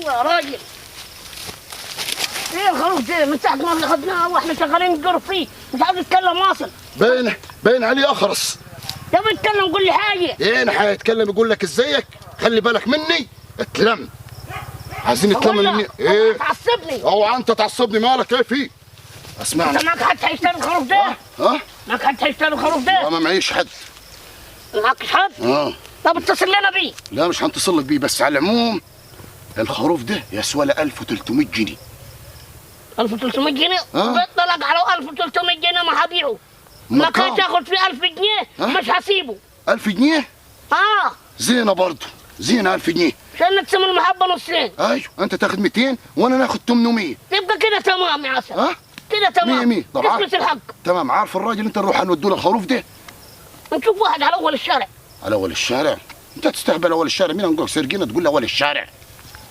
يلا يا راجل. ايه الخروف ده من ساعة ما اخذناه واحنا شغالين نجرب فيه، مش عاوز يتكلم اصلا. باين عليه اخرس. يا بيتكلم قول لي حاجة. ايه هيتكلم يقول لك ازيك؟ خلي بالك مني، اتلم. عايزين نتلم مني. ايه؟ تعصبني. اوعى انت تعصبني، مالك ايه فيه؟ اسمعني. انت معاك حد هيشتري الخروف ده؟ ها؟ معاك حد هيشتري الخروف ده؟ لا ما معيش حد. معكش حد؟ اه. طب اتصل لنا بيه. لا مش هنتصل لك بيه، بس على العموم الخروف ده يسوى له 1300 جنيه. 1300 جنيه؟ بيطلق على 1300 جنيه ما هبيعه. ما كان تاخد فيه 1000 جنيه مش هسيبه. 1000 جنيه؟ اه. زينة برضه، زينة 1000 جنيه. عشان نقسم المحبة نصين. ايوه، انت تاخد 200 وانا ناخد 800. يبقى كده تمام يا عسل. ها؟ كده تمام. 100 100. طبعا قسمة الحق. تمام. عارف الراجل انت نروح نودوا له الخروف ده؟ نشوف واحد على اول الشارع. على اول الشارع؟ انت تستهبل اول الشارع، مين هنقول سرقينا تقول له اول الشارع؟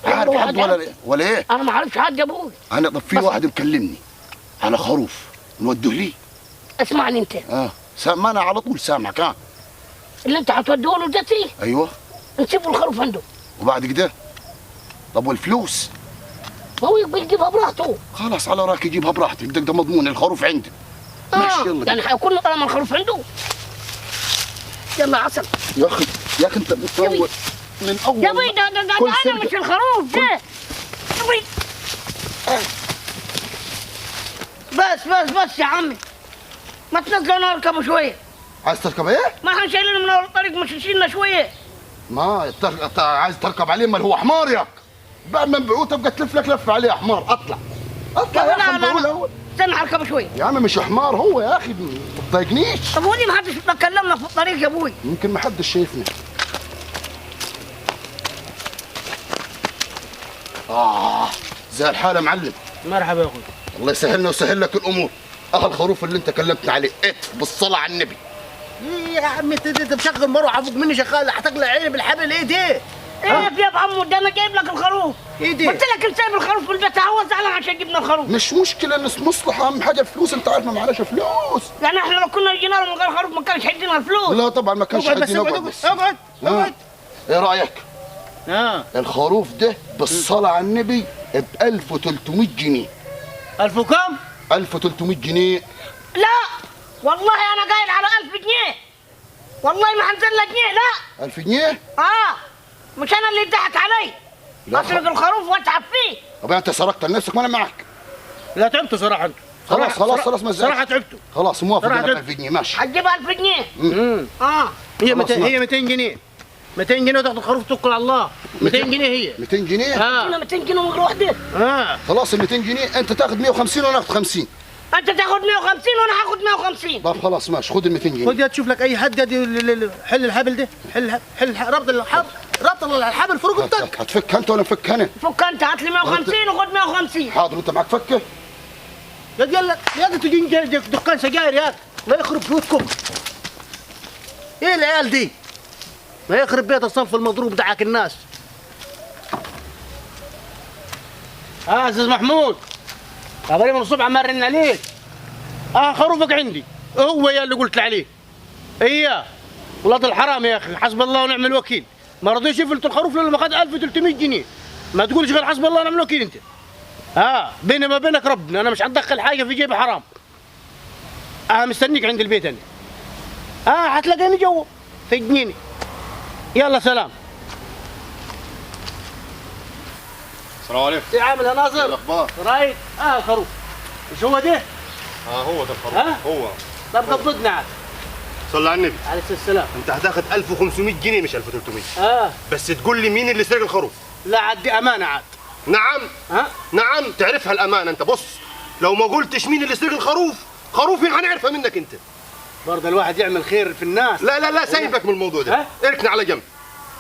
عارف حد ولا ايه؟ انا ما اعرفش حد يا ابوي. انا طب في واحد مكلمني على خروف نودوه ليه؟ اسمعني انت. اه ما انا على طول سامعك. اه اللي انت هتوديه له ده فيه. ايوه نسيبوا الخروف عنده. وبعد كده؟ طب والفلوس؟ ما هو يجيبها براحته. خلاص على راك يجيبها براحته، بدك ده مضمون الخروف عنده. ماشي يلا. يعني حيكون طالما الخروف عنده. يلا عسل. يا اخي يا اخي انت بتطول من اول. يا بي ده انا مش الخروف ده. بس بس بس يا عمي، ما تنزلوا نركبوا شوية. عايز تركب ايه؟ ما احنا شايلين من اول الطريق، مش شيلنا شوية. ما عايز تركب عليه، ما هو حمار ياك. بعد ما نبيعوه تبقى تلف لك لفه عليه يا حمار. اطلع اطلع يا اخي، نبيعوه الاول. استنى اركب شوية يا عم. مش حمار هو يا اخي، ما تضايقنيش. طب وليه ما حدش كلمنا في الطريق يا ابوي؟ يمكن ما حدش شايفنا. زي الحالة يا معلم. مرحبا يا اخوي. الله يسهلنا ويسهل لك الامور. اه الخروف اللي انت كلمتنا عليه، اتف بالصلاة على النبي. ايه يا عم انت مشغل مروحة فوق مني شغالة، هتقلع عيني بالحبل. ايه ده؟ ايه يا عمو ده انا جايب لك الخروف. ايه ده؟ قلت لك نسيب الخروف في البيت، هو زعلان عشان جبنا الخروف. مش مشكلة نصلح، اهم حاجة الفلوس، انت عارف ما معناش فلوس. يعني احنا لو كنا جينا له من غير خروف ما كانش هيدينا الفلوس. لا طبعا ما كانش هيدينا. اقعد بس اقعد اقعد. ايه رايك؟ الخروف ده بالصلاة على النبي ب 1300 جنيه. 1000 وكم؟ 1300 جنيه. لا والله انا قايل على 1000 جنيه، والله ما هنزل لك جنيه. لا 1000 جنيه؟ اه مش انا اللي اتضحك علي، اسرق الخروف واتعب فيه. طب انت سرقت لنفسك وانا معك. لا تعبتوا صراحة انتوا. خلاص خلاص خلاص ما صراحة تعبتوا. خلاص موافق انا ب 1000 جنيه ماشي. هتجيب 1000 جنيه؟ هي 200، هي 200 جنيه. 200 جنيه وتاخد الخروف توكل على الله. 200 جنيه هي. 200 جنيه؟ 200 جنيه من غير واحدة. خلاص ال 200 جنيه انت تاخد 150 وانا اخد 50. انت تاخد 150 وانا هاخد 150. طب خلاص ماشي، خد ال 200 جنيه. خد يا تشوف لك اي حد يا حل الحبل ده، حل ربط الحبل، ربط الحبل في رقبتك. هتفك انت ولا نفك انا؟ فك انت، هات لي 150 وخد 150. حاضر، وانت معك فكه؟ يا يلا يا تجي دكان سجاير يا لا يخرب بيوتكم. ايه العيال دي؟ ما يخرب بيت الصنف المضروب دعاك الناس. استاذ محمود، خبري من الصبح عمال رن عليك. خروفك عندي، هو يا اللي قلت لي عليه. اياه ولاد الحرام يا اخي، حسب الله ونعم الوكيل، ما رضيش يفلت الخروف لما خد 1300 جنيه. ما تقولش غير حسب الله ونعم الوكيل انت. بيني ما بينك ربنا، انا مش هتدخل حاجة في جيبي حرام. مستنيك عند البيت انا. هتلاقيني جوا في جنيني. يلا سلام. السلام عليكم. ايه عامل يا ناصر؟ ايه الاخبار؟ رايق. الخروف مش هو ده؟ هو ده الخروف. هو. طب قبضنا عاد. صلى على النبي عليه الصلاة والسلام. انت هتاخد 1500 جنيه مش 1300. بس تقول لي مين اللي سرق الخروف؟ لا عاد دي امانه عاد. نعم. نعم تعرفها الامانة انت. بص لو ما قلتش مين اللي سرق الخروف، خروفي هنعرفها منك انت. برضه الواحد يعمل خير في الناس. لا لا لا سايبك من الموضوع ده، اركن على جنب.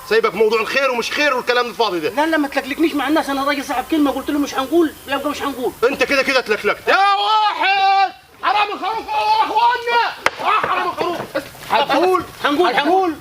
سايبك موضوع الخير ومش خير والكلام الفاضي ده. لا لا ما تلكلكنيش مع الناس، انا راجل صاحب كلمة، قلت له مش هنقول يبقى مش هنقول. انت كده كده اتلكلكت يا واحد. حرام الخروف يا اخوانا، حرام الخروف. هتقول هنقول هنقول.